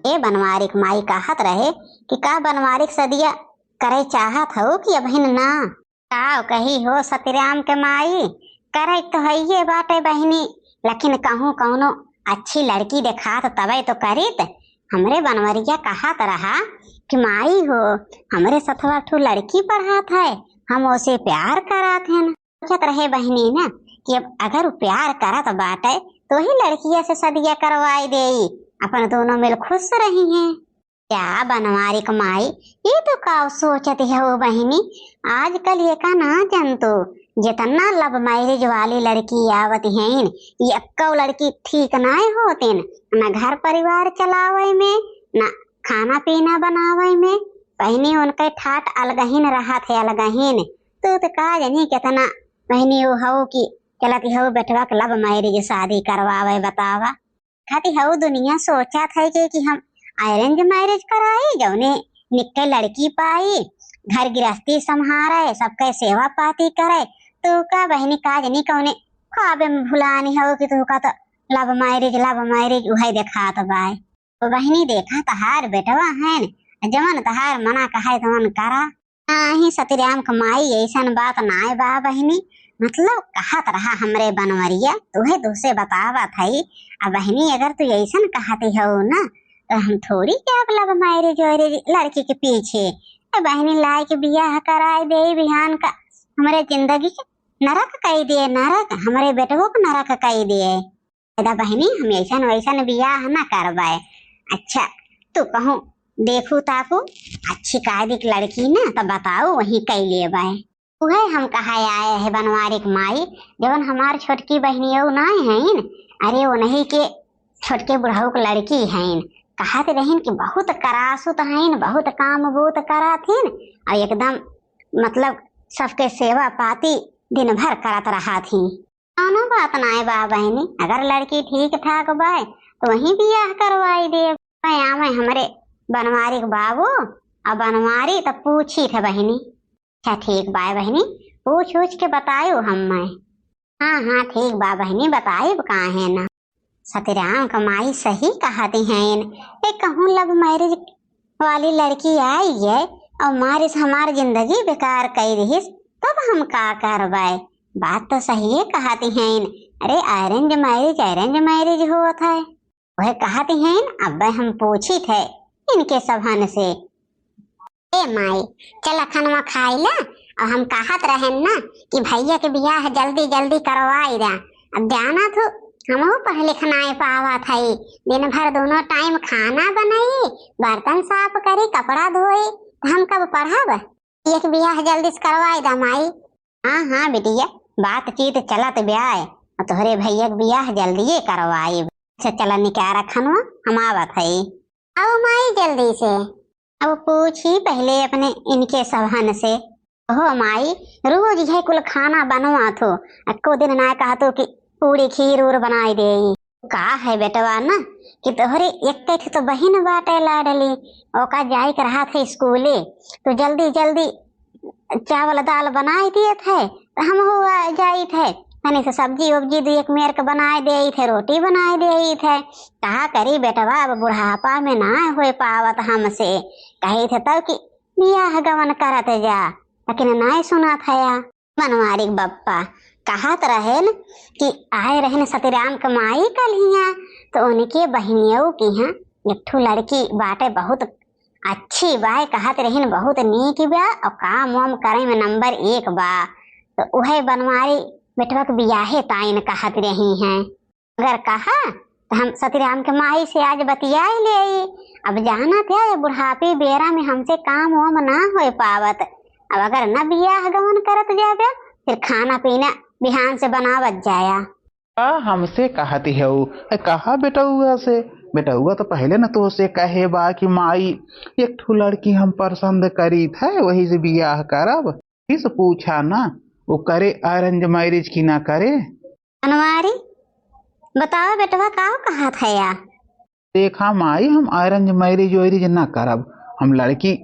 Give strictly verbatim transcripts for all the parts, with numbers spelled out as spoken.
ए बनवारी क माई कहत रहे कि का बनवारी क सदिया करे चाहत हऊ कि अबहिन ना? का कही हो सतीराम के माई, करे तो हइये बाटे बहिनी, लेकिन कहूँ कौनो अच्छी लड़की देखात तबे तो करीत। हमरे बनवरिया कहत रहा कि माई हो, हमरे सथवा ठू लड़की पढ़ात है, हम ओसे प्यार करात हन। सोचत रहे बहिनी ना कि अब अगर उ प्यार करत बाटे तो ही लड़किया से सदिया करवाई देई, अपन दोनों मिल खुश रही हैं। क्या बनवारी क माई, ये तो का सोचत हो बहिनी, आजकल ये का ना जनतो, जितना love marriage वाली लड़की आवत हैं, ये एक्को लड़की ठीक नाय होतिन, न घर परिवार चलावे में, न खाना पीना बनावे में। बहिनी उनके ठाट अलगहिन रहत है, अलगहिन। तू तो का जानी कितना बहिनी वो हो कि चलत हो बेटवा के love marriage शादी करवावे, बतावा। खाती हऊ दुनिया सोचत है कि, कि हम arrange marriage कराई, जौने निक्के लड़की पाई, घर गृहस्थी संभारे, सबके सेवा पाती करे, तो का बहिनी का जानी कौने ख्वाबे में भुलानी हऊ कि तू का तो love marriage, love marriage उहै देखात बाय। तो बहिनी देखा तहार बेटवा है न, जवन तहार मना कहे तवन करा। नाही सतीराम क माई, ऐसन बात नाय बा बहिनी, मतलब कहत रहा हमरे बनवरिया, तुहे तुहसे बतावत हई। अब बहिनी अगर तू ऐसन कहती हो ना, तो हम थोड़ी के अब love marriage वैरिज लड़की के पीछे। ए बहिनी लाए के बियाह कराए दे बिहान का, हमरे जिंदगी के नरक कई दिए, नरक, हमरे बेटवो को नरक कई दिए। दादा बहिनी, हम ऐसन वैसन बियाह ना करबै। अच्छा, तू कहूँ देखू ताकू अच्छी कायदे की लड़की ना तो बताओ, वही कई लेबै। उहे हम कहा आए है बनवारी क माई, जवन हमार छोटकी बहिनियो नाय हईन, अरे वो नहीं के छोटके बुढ़ऊ क लड़की हईन, कहत रहीन कि बहुत करासुत हईन, बहुत काम बूत करत हीन, और एकदम मतलब सबके सेवा पाती दिन भर करत रहत ही। कौनो बात नाय बा बहिनी, अगर लड़की ठीक ठाक बाय तो वहीं बियाह करवाई देब। मैं आवे हमरे बनवारी के बाबू, अब बनवारी त पूछी थे बहिनी। अच्छा ठीक बाय बहिनी, पूछ उछ के बतायो हम मैं। हाँ हाँ ठीक बा बहिनी, बताइब काहे ना। सतीराम क माई सही कहती हैं, ए कहूँ love marriage वाली लड़की आई है और मारिस हमार जिंदगी बेकार कई दिहिस, तब हम का करबै? बात तो सही है कहती हैं। अरे arrange marriage, arrange marriage होत है। वह कहती हैं, अब हम पूछी थे इनके सभन से। ए माई, चला खनवा खाई ला। और हम कहत रहेन ना कि भैया के बियाह जल्दी जल्दी करवाई दा। अब जाना थू, हमहू पढ़ लिख नाय पावत हई। दिन भर दोनों time खाना बनाई, बर्तन साफ करी, कपड़ा धोई, त हम कब पढ़ब? एक बियाह जल्दी से करवाई दा माई। हाँ हाँ बिटिया, बातचीत चलत ब्याय, और तोहरे भैया के बियाह जल्दिए करवाई। अच्छा चला निकारा खनवा, हम आवत हई। आओ माई जल्दी से। अब पूछी पहले अपने इनके सभन से। हो माई, रोज यह कुल खाना बनवा थो, एको दिन ना कहा तो कि पूरी खीर उर बनाई दे। का है बेटवा ना कि तोहरे एक ठे तो बहिन बाटे लाडली, ओका जाए के रहा थे स्कूले, तो जल्दी जल्दी चावल दाल बनाई दिए थे, तो हम हुआ जाई थे, तनी से सब्जी उब्जी दू एक मेर के बनाए देई थे, रोटी बनाए देई थे। कहा करी बेटवा, अब बुढ़ापा में ना होए पावत हमसे। कही थे तब कि बियाह गवन करत जा, लेकिन नाय सुनत हया। बनवारी के बप्पा कहत रहेन कि आए रहेन सतीराम के माई कल हियाँ, तो उनके बहिनियों के यहाँ एक ठो लड़की बाटे, बहुत अच्छी बाय, कहत रहीन बहुत नीक बा और काम वाम करे में number एक बा। तो उहे बनवारी बेटवा के बियाहे ताइन कहत रही हैं। अगर कहा तो हम सतीराम के माई से आज बतियाई लेई। अब जानत है ये बुढ़ापी बेरा में हमसे काम वाम ना होए पावत। अब अगर न बियाह गवन करत जाबे, फिर खाना पीना बिहान से बनावत जाया। का हमसे कहती हऊ? ए, कहा बेटउआ से? बेटउआ तो पहले न तोसे कहे बा कि माई, एक ठो लड़की हम पसंद करीत है, वही से बियाह करब। इस पूछा ना, वो करे arrange marriage की ना करे? बनवारी, बताओ बेटवा, का कहत है या? देखा माई, हम arrange marriage वैरिज ना करब, हम लड़की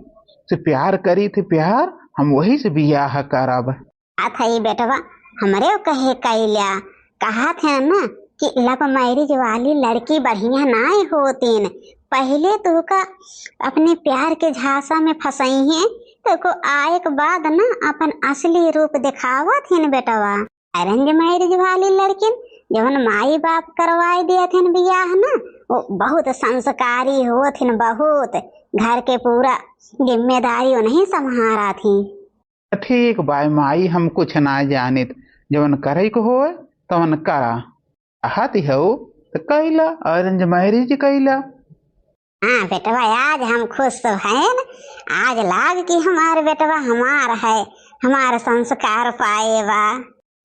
से प्यार करीत है, प्यार, हम वही से बियाह करब। बात है बेटवा, हमरे कहे कैल्या, कहत है ना कि love marriage वाली लड़की बढ़िया नाय होतीन, पहिले तोहका अपने प्यार के झांसा में फंसइहें, तोहको आए के बाद ना अपन असली रूप देखावत हिन बेटवा। Arrange marriage वाली लड़किन जवन माई बाप करवाए दियत हिन बियाह ना, वो बहुत संस्कारी होत हिन, बहुत। घर के पूरा जिम्मेदारी उन्हीं संभारत ही। ठीक बाय माई, हम कुछ ना जानित, जवन करे के होए तवन करा। कहत हऊ त कइला, arrange marriage कइला। हाँ बेटवा, आज हम खुश तो हैं, आज लाग कि हमार बेटवा हमार है, हमार संस्कार पाए बा।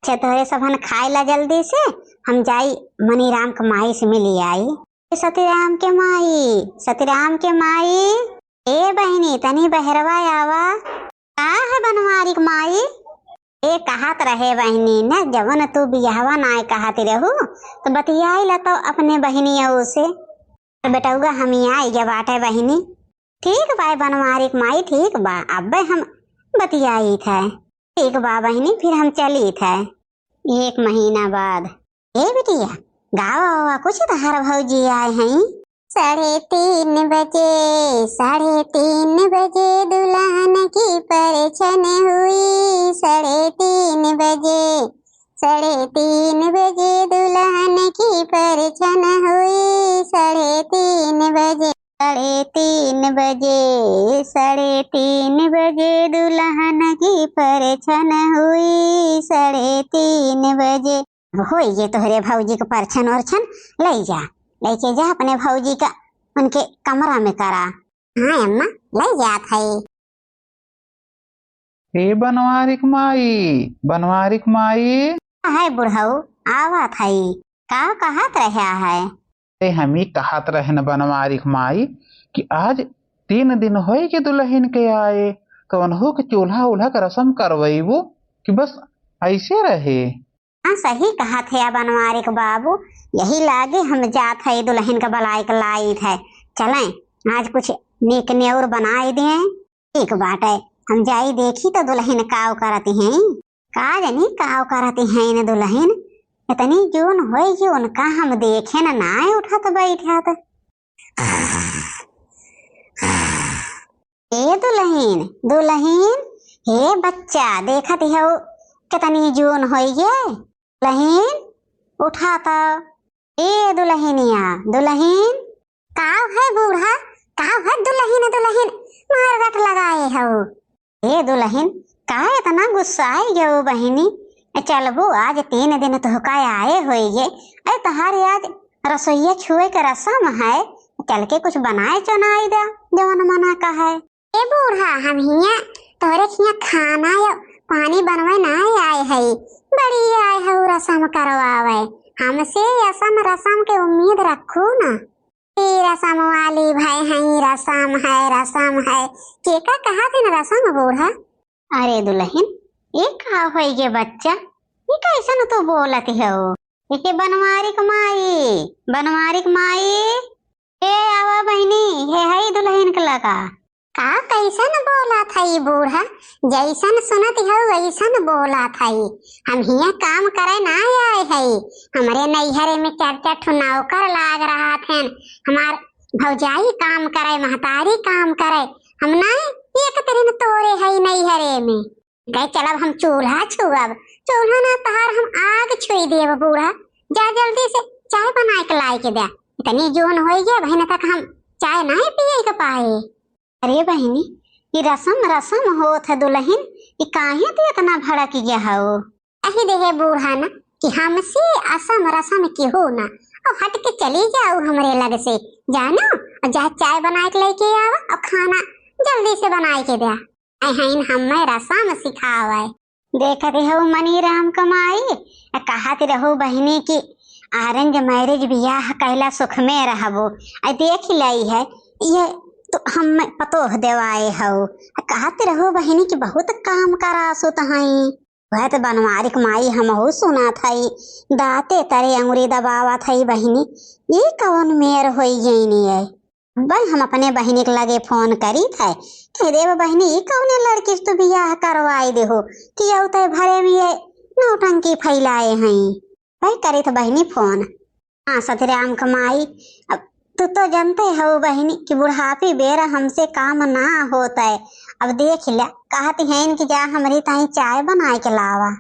अच्छा तोहरे सबहन खाए ला जल्दी से, हम जाई मनीराम के माई से मिली आई। ए सतीराम के माई, सतीराम के माई, ए बहिनी तनी बहरवा आवा। का है बनवारी के माई? ए कहत रहे बहिनी न, जवन तू बियाहवा नाय कहत रहू, तो बतियाई ला तो अपने बहिनी अऊ से। तो बेटउआ हम ही आई गया बाटे बहिनी। ठीक बा बनवारी के माई, ठीक बा, अब्बे हम बतियाई थे। ठीक बा बहिनी, फिर हम चली थे। एक महीना बाद। ए बिटिया, गावा वावा कुछ, तहार भौजी आए हैं। साढ़े तीन बजे, साढ़े तीन बजे दुल्हन की परछन हुई। साढ़े तीन बजे, साढ़े तीन बजे दुल्हन की परछन हुई। साढ़े तीन बजे, साढ़े तीन बजे, साढ़े तीन बजे दुल्हन की परछन हुई। साढ़े तीन बजे। होई ये तोहरे भौजी के परछन ओरछन, ले जा, लेके जा अपने भौजी का उनके कमरा में करा। हाँ अम्मा, ले जात है। ए बनवारी के माई, बनवारी के माई। है बुढ़ऊ, आवत है। का कहत रह्या है? ए हमी कहत रहे न बनवारी के माई कि आज तीन दिन होई के दुल्हन के आए, कौनहू के चूल्हा उल्हा के रसम करवैबू कि बस ऐसे रहे? हाँ, सही कहत है बनवारी के बाबू, यही लागे हम जात है दुल्हन के बलाए के लाइत है। चलें, आज कुछ नीक नेउर बनाए दें। ठीक बाटे, हम जाई देखी तो दुल्हन काव करत हैं। का जानी काव करत हैं न दुल्हन, इतनी जून होई कि उनका हम देखे न नाय उठत बैठत। ए दुल्हन, दुल्हन, हे बच्चा, देखत हऊ कितनी जून होई गे। दुल्हन, उठा तो। ए दुल्हनिया, दुल्हन। काव है बूढ़ा, काव है दुल्हन, दुल्हन, मार रट लगाए हऊ। ए दुल्हन, का इतना गुस्साए गयो बहिनी? ए, चलबो, आज तीन दिन तोहका आए होइगे। ए, तोहार आज रसोईया छुए के रसम है, चल के कुछ बनाए चनाई दे, जवन मना का है। ए बूढ़ा, हम हियाँ तोहरे हियाँ खाना या पानी बनवे ना आए हई, बड़ी आए हऊ रसम करवावे। हमसे असम रसम के उम्मीद रखू ना। ई रसम वाली भय है, रसम है, रसम है। केका कहत है न रसम बूढ़ा? अरे दुल्हन, ये का होई गे बच्चा? ये कैसन तू बोलत हो? एके बनवारी क माई, बनवारी क माई, ए आवा बहिनी, हे हई दुल्हन के लगा। का कैसन बोलत हई बूढ़ा? जैसन सुनत हऊ वैसन बोलत हई। हम हियाँ काम करे ना आए हई। हमरे नैहरे में चार चार ठो नौकर लाग रहत हैं। हमार भौजाई काम करे, महतारी काम करे। हम नाय एक तरिन तोरे हई नैहरे में। गए चलब हम चूल्हा छुअब। चूल्हा ना तहार हम आग छुई देब बूढ़ा। जा जल्दी से चाय बनाए के लाए के दे। इतनी जून होई गया, अबहिन तक हम चाय नाय पिए के पाए। अरे बहिनी, ई रसम रसम होत है दुल्हन, ई काहे तू इतना भड़क गया हो? कही दे हे बूढ़ा ना कि हमसे असम रसम केहू ना, और हट के चली जाओ हमरे लग से, जानो, और जा चाय बनाए के लेके आवा और खाना जल्दी से बनाए के दे। ऐ हईन हमें रसम सिखावे। देखत हऊ मनीराम क माई, आ कहत रहू बहिनी कि arrange marriage बियाह कैला सुख में रहबो। आ देख लई है, ये तो हम पतोह देवाए हऊ। आ कहत रहू बहिनी कि बहुत काम करासुत हई। वह तो बनवारी क माई हमहू सुनत हई, दाँते तरे अंगुरी दबावत हई बहिनी। ई कौन मेर होई गईनी है? भाई हम अपने बहिनी के लगे फोन करी थे, कह देब बहिनी, ई कौने लड़की से तू बियाह करवाई देहो कि औते भरे में ये नौटंकी फैलाए हई। भाई करी थे बहिनी फोन। हाँ सतराम क माई, अब तू तो जनते हउ बहिनी कि बुढ़ापी बेरा हमसे काम ना होत है। अब देख ल्या, कहत हइन कि जा हमरी ताई चाय बनाए के लावा।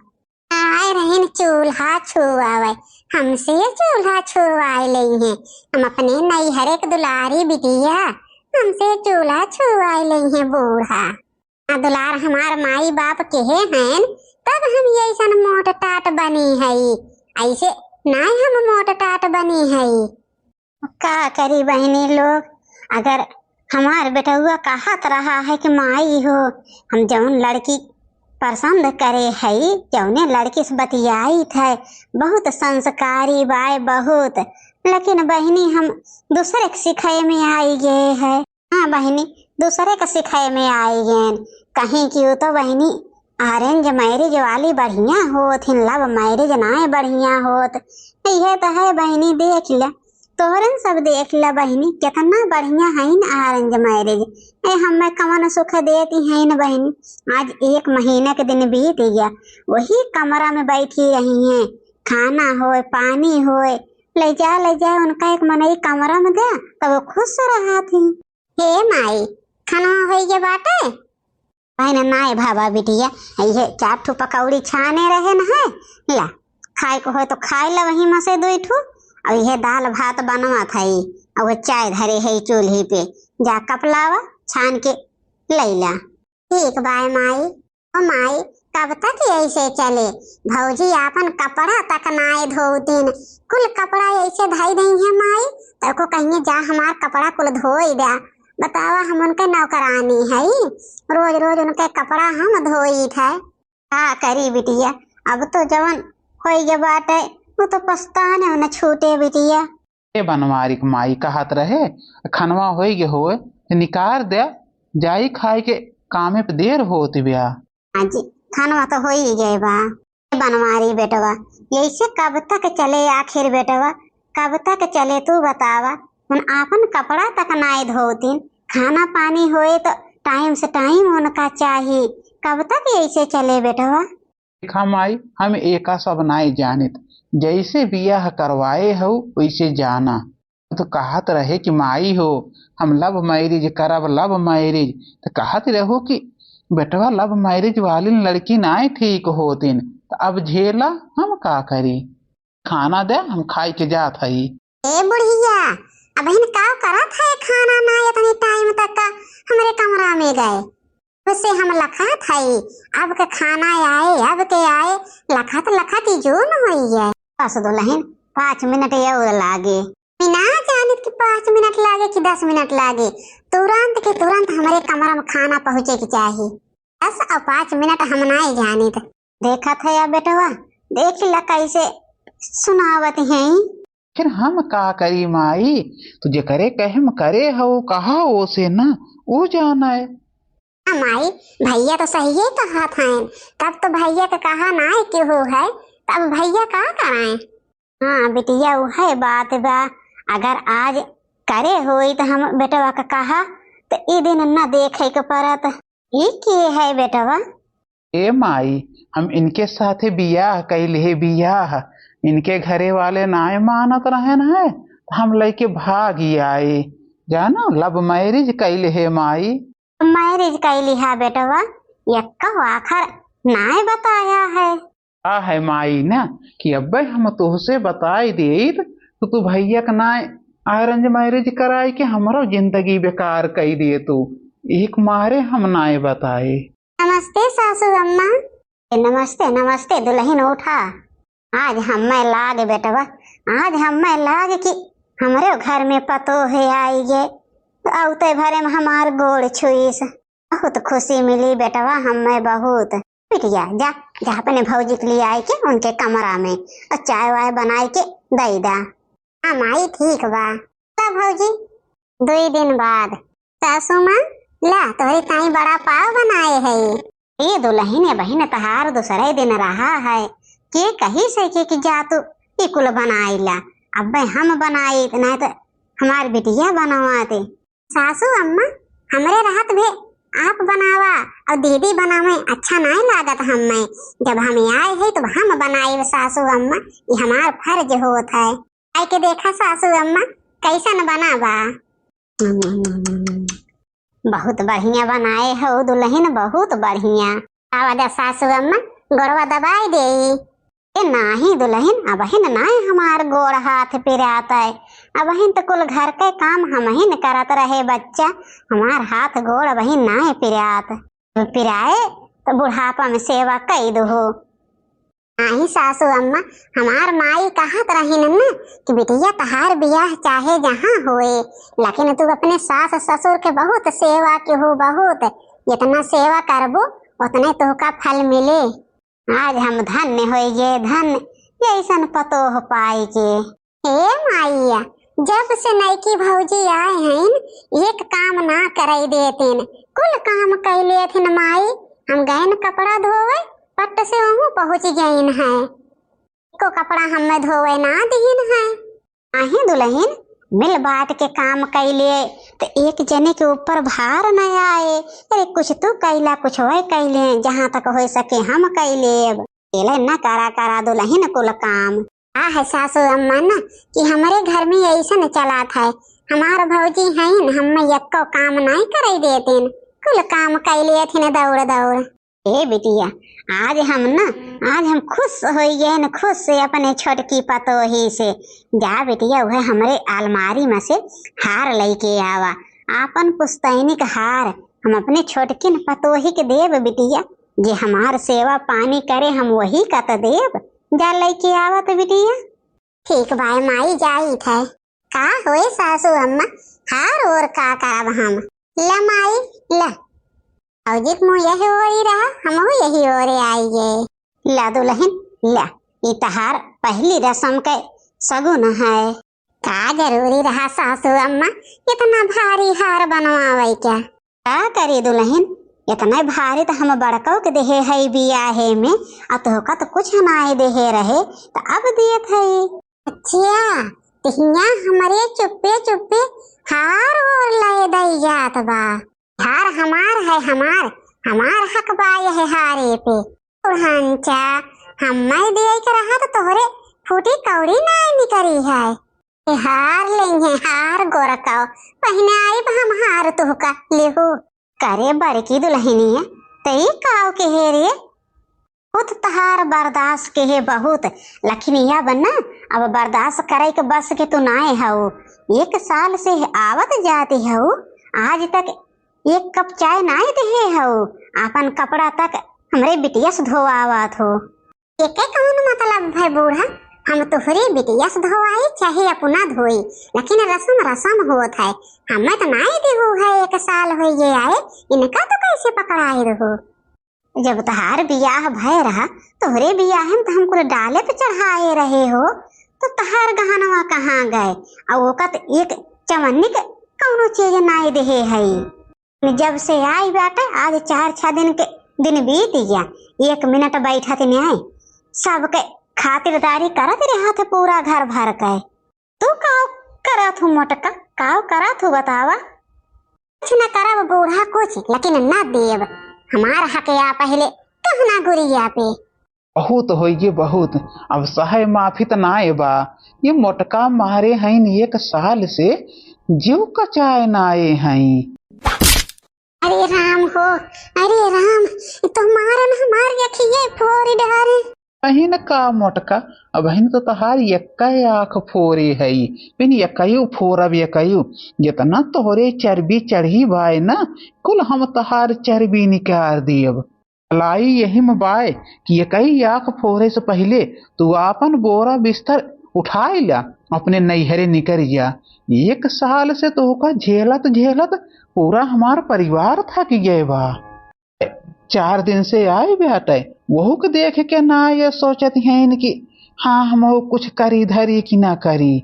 आए रहिन चूल्हा छुआवे, हमसे चूल्हा छुआए लइहें। हम अपने नैहरे के दुलारी बिटिया, हमसे चूल्हा छुआए लइहें बूढ़ा। आ दुलार हमार माई बाप केहे हइन, तब हम अइसन मोट टाट बनी हई, अइसे नाय हम मोट टाट बनी हई। का करी बहिनी लोग, अगर हमार बेटउआ कहत रहा है कि माई हो, हम जउन लड़की पसंद करे हई, जउने लड़की से बतियाइत है, बहुत संस्कारी बाय, बहुत, लेकिन बहिनी हम दूसरे के सिखाए में आई गए है। हाँ बहिनी, दूसरे के सिखाए में आई गएन, कहीं कि उ तो बहिनी arrange marriage वाली बढ़िया होत हिन, love marriage नाय बढ़िया होत। इहे तो है बहिनी, देख ले, तोहरन सब देख ले बहिनी, केतना बढ़िया हइन arrange marriage। ए, हमें कवन सुख देती हइन बहिनी। आज एक महीना के दिन बीत गया, वही कमरा में बैठी रही हैं, खाना होए, पानी होए, ले जा, ले जा, उनका एक मनई कमरा में दे, तब वो खुश रहत ही। हे माई, खाना होई गए बाटे? बहिन, नाय भावा बिटिया, इहे चार ठो पकौड़ी छाने रहे न है, ला, खाए को होए तो खाए ला वही में से दुई ठो, और इहे दाल भात बनवा था, और वो चाय धरे है चूल्ही पे, जा कप लावा, छान के लैला। ठीक बाय माई। ओ माई, कब तक ऐसे चले? भौजी आपन कपड़ा तक नाय धोतिन, कुल कपड़ा ऐसे धई दई है माई, तको कहिए जा हमार कपड़ा कुल धोई द्या। बतावा, हम उनके नौकरानी हई, रोज रोज उनके कपड़ा हम धोई थे। का करी बिटिया, अब तो जवन होई गए बाटे, वो तो पछताने न छूटे बिटिया। ए बनवारी के माई कहत रहे, खनवा होई गए होए, तो निकार द्या, जाई खाए के कामे पे देर होत ब्या। हाँ जी, खनवा तो होई गए बा। ए बनवारी बेटवा, ऐसे कब तक चले आखिर बेटवा, कब तक चले तू बतावा? उन आपन कपड़ा तक नाय धोतिन, खाना पानी होए तो time से time उनका चाही, कब तक ऐसे चले बेटवा? देखा माई, हम एका सब नाय जानित, जैसे बियाह करवाए हऊ वैसे जाना। तो कहत रहे कि माई हो, हम love marriage करब, love marriage। तो कहत रहो कि बेटवा, love marriage वाली लड़की नाय ठीक होतिन, तो अब झेला, हम का करी? खाना दे, हम खाई के जात हई। ए बुढ़िया, अबहिन का करत है खाना ना इतनी time तक का हमरे कमरा में गए? उसे हम लखत हई, अब के खाना आए, अब के आए, लखत लखत ही जून होई है। बस दुलहिन, पाँच मिनट और लागे। मैं ना जानित कि पाँच मिनट लागे कि दस मिनट लागे, तुरंत के तुरंत हमरे कमरा में खाना पहुँचे के चाही। बस अब पाँच मिनट हम नाय जानित। देखत है या बेटवा, देख ला कैसे सुनावत हैं। फिर हम का करी माई, तू जेकरे कहे में करे हो, कहा ओसे ना, ऊ जाने। हाँ माई, भैया तो सही ही कहत हैं, तब तो भैया के कहा नाय केहू है, तब भैया का कराएं? हाँ बिटिया, उहे बात बा, अगर आज करे होई तो हम बेटवा का कहा, तो ई दिन न देखे के परत। ई के है बेटवा? ए माई, हम इनके साथे बियाह कैले हे, बियाह। इनके घरे वाले नाय मानत रहेन है, तो हम लइके भागी आए। जानो, love marriage कैले हे माई। Marriage कैली है बेटवा, यक्का आखर नाय बताया है। का है माई ना कि अब्बे हम तोहसे बताई देत, तो तू भैया के नाय arrange marriage कराई के हमरो जिंदगी बेकार कई दे तू। एक मारे हम नाय बताए। नमस्ते सासू अम्मा। ए, नमस्ते, नमस्ते दुलहिन, उठा। आज हम्मे लाग बेटवा, आज हम्मे लाग कि हमरे घर में पतोह आई गे, तो औते भरे में हमार गोड़ छुईस। बहुत खुशी मिली बेटवा हम्मे बहुत। बिटिया, जा, जा अपने भौजी के लिए आई के उनके कमरा में और चाय वाय बनाई के दई दा। हाँ माई, ठीक बा। ता भौजी, दुई दिन बाद। सासू माँ, ला, तोहरी ताई बड़ा पाव बनाए है। ए दुलहिन, ए बहिन, तहार दूसरे दिन रहा है। के कही से के कि जा तू ई कुल बनाई ला। अब्बे हम बनाई, नाय तो हमार बिटिया बनवाते। सासू अम्मा, हमरे रहत भे आप बनावा और दीदी बनावे, अच्छा नाय लागत हम्मे। जब हम आए है तो हम बनाई सासू अम्मा, ये हमार फर्ज होत है। आए के देखा सासू अम्मा, कैसन बना बा? बहुत बढ़िया बनाए हो दुलहिन, बहुत बढ़िया। आवा दे सासू अम्मा, गोड़वा दबाई देई। ए नाही दुलहिन, अबहिन नाही हमार गोड़ हाथ पिरात है। अबहिन त कुल घर के काम हमहिन करत रहे बच्चा, हमार हाथ गोड़ अबहिन नाही पिरात। पिराए त बुढ़ापा में सेवा कई दुहो। नाही सासू अम्मा, हमार माई कहत रहिन न कि बिटिया तहार बियाह चाहे जहाँ होए, लेकिन तू अपने सास ससुर के बहुत सेवा किहू, बहुत। जितना सेवा करबू उतने तोहका फल मिले। आज हम धन्य होइगे, धन्य, जैसन पतोह पाई के। हे माइया, जब से नईकी भौजी आए हईन, एक काम ना करई देतिन, कुल काम कई लेथिन माई। हम गइन कपड़ा धोवे, पट से वहूँ पहुँच गइन है, एको कपड़ा हमें धोवे ना दिहिन है। आहे दुलहिन, मिल बाँट के काम कई ले, त एक जने के ऊपर भार न आए। अरे कुछ तू कई ला, कुछ वह कई ले, जहाँ तक होइ सके हम कई लेब। अकेले न करा करा दुलहिन कुल काम। का है सासू अम्मा न कि हमरे घर में अइसन चलात है, हमार भौजी हईन, हमें यक्को काम नाई करई देतिन, कुल काम कई लेथिन दौड़ दौड़। ए बिटिया, आज हम न, आज हम खुश होई गए न, खुश से अपने छोटकी पतोही से। जा बिटिया, वह हमरे अलमारी में से हार लइके आवा, आपन पुस्तैनी क हार हम अपने छोटकिन पतोही के देब बिटिया। जे हमार सेवा पानी करे, हम वही का त देब। जा लइके आवा त बिटिया। ठीक बाय माई, जाइत है। का होए सासू अम्मा, हार ओर का करब हम? ल माई, ल। भौजी के मुँह यही ओरी रहा, हमहू यही ओरे आई गए। ल दुलहिन, ल, ई तहार पहली रसम के सगुन है। का जरूरी रहा सासू अम्मा, इतना भारी हार बनवावे क्या? का करी दुलहिन, इतने भारी त हम बड़कऊ के देहे हई बियाहे में, आ तोहका त कुछ नाई देहे रहे, त अब देत हई। अच्छा, त हियाँ हमरे चुप्पे चुप्पे हार ओर लय दई जात बा। हार हमार है, हमार, हमार हक बा यह हारे पे। बुढ़ांचा, हम्मे देई के रहा त तोहरे फूटी कौड़ी नाई निकरी है। ए हार लेंगे, हार गोरकाओ, पहिने आइब हम हार तुहका लेहू। करे बड़की दुलहिनिया, तई काव के हे रे? खुद तहार बर्दाश्त के हे बहुत, लखिनिया बन्ना, अब बर्दाश्त करे के बस के तू नाय हऊ। एक साल से आवत जाती हऊ, आज तक एक कप चाय नाय देहे हऊ, आपन कपड़ा तक हमरे बिटिया से धोआवत हो। एके कौन मतलब है बूढ़ा, हम तोहरे बिटिया से धोआई चाहे अपना धोई, लेकिन रसम रसम होत है। हमें तो नाय देहू है, एक साल होइए आए, इनका तो कैसे पकड़ाए रहो? जब तहार बियाह भय रहा, तोहरे बियाह में तो हम कुल डाले पे चढ़ाए रहे हो, तो तहार गहनवा कहाँ गए? और ओका तो एक चवन्नी के कौनो चीज नाय देहे हई। जब से आई बाटे, आज चार छह दिन के दिन बीत गया, एक मिनट बैठत नाय, सबके खातिरदारी करत रहत है पूरा घर भर के। तू काव करत हू मोटका, काव करत हू बतावा? कुछ न करब बूढ़ा कुछ, लेकिन न देब हमार हक या पहले कहना गुरिया पे। बहुत होइगे बहुत, अब सहे माफी त नाय बा। ये मोटका मारे हईन एक साल से, जीव कचाए नाय हईं। अरे राम हो, अरे राम, ई तो मारन हमार अखिये फोरि डारे। अहिन का मोटका, अबहिन तो तहार एक्कै आँख फोरे हई, फिन एकयू फोरब एकयू। जेतना तोहरे चर्बी चढ़ी बाय न, कुल हम तहार चर्बी निकार दियब। भलाई यही में बाय कि एकई आँख फोरे से पहिले तू आपन बोरा बिस्तर उठाई ला, अपने नैहरे निकरि जा। एक साल से तोहका झेलत झेलत पूरा हमार परिवार थकि गए बा। चार दिन से आए बाटे, वहू के देख के ना ये सोचत हईन कि हाँ, हमहू कुछ करी धरी कि ना करी।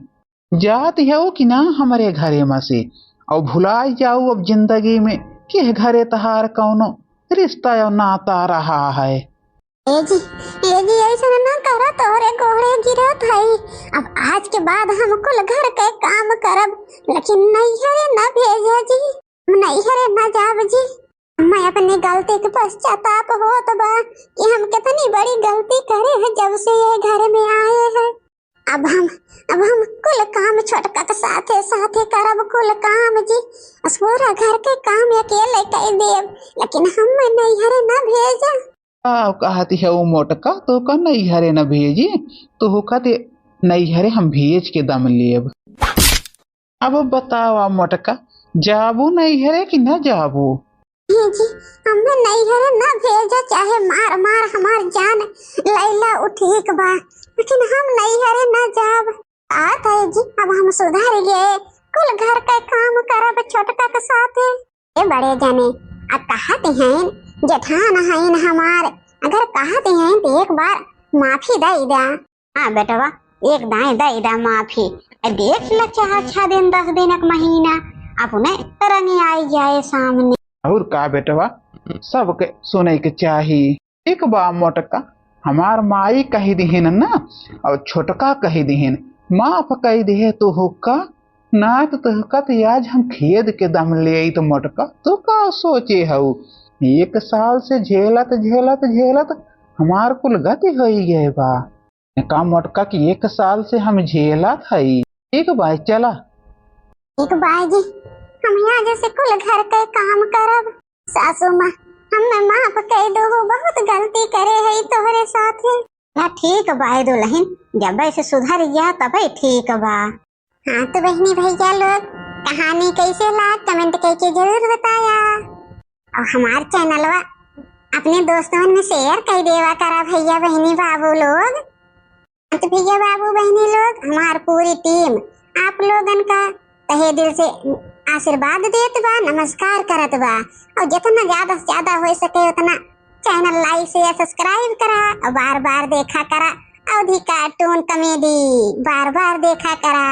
जात हऊ कि ना हमरे घरे में से, अउर भुलाई जाऊ अब जिंदगी में कि घरे तहार कौनो रिश्ता अउर नाता रहा है। ए जी, ए जी, ऐसन ना करा, तोहरे गोड़े गिरत हई। अब आज के बाद हम कुल घर के काम करब, लेकिन नैहरे ना भेजा जी, हम नैहरे ना जाब जी। मैं अपनी गलती के पश्चाताप होत बा कि हम कितनी बड़ी गलती करे हैं जब से ये घर में आए हैं। अब हम, अब हम कुल काम छोटका के साथे, साथे करब कुल काम जी। अस पूरा घर के काम अकेले कइ देब, लेकिन हम नैहरे न भेजा। का कहत हऊ मोटका, तोहका नैहरे न भेजी? तोहका ते नैहरे हम भेज के दम लेब। अब बतावा मोटका, जाबू नैहरे कि न जाबू? हे जी, हमें नैहरे न भेजा, चाहे मार मार हमार जान लैला, उ ठीक बा, लेकिन हम नैहरे न जाब। बात है जी, अब हम सुधर गए, कुल घर के काम करब छोटका के साथे। ए बड़े जने, आ कहत हईन, जेठान हईन हमार, अगर कहत हईन तो एक बार माफी दे दा। हाँ बेटवा, एक दाएं दे दा माफी। ए देख ला, चार छह दिन, दस दिन, एक महीना, अपने रंग आई जाए सामने। और का बेटवा, सबके सुने के चाही। ठीक बा मोटका, हमार माई कहि दिहिन ना, और छोटका कहि दिहिन, माफ कहि दिहे तोहका, ना तो तोहका तो आज हम खेद के दम ले आई। तो मोटका, तू का सोचे हऊ? एक साल से झेलत, झेलत, झेलत हमार कुल गति होई गए बा। का मोटका कि एक साल से हम झेलत हई। ठीक बा, चला। ठीक बा जी, हम यहाँ जैसे कुल घर के काम करब। सासू माँ, हमें माफ कइ दो, बहुत गलती करे हई तोहरे साथे। ना ठीक बा दुल्हन, जब ऐसे सुधर गया तबे ठीक बा। हाँ तो बहनी भैया लोग, कहानी कैसे लाग comment कइके जरूर बताया। और हमार channelवा अपने दोस्तन में share कइ देवा करा भैया बहनी बाबू लोग। हाँ तो भैया बाबू बहनी लोग, हमार पूरी team आप लोगन का तहे दिल से आशीर्वाद देत बा, नमस्कार करत बा। और जितना ज्यादा से ज्यादा हो सके उतना channel like, share, subscribe करा और बार बार देखा करा अवधी cartoon comedy, बार बार देखा करा।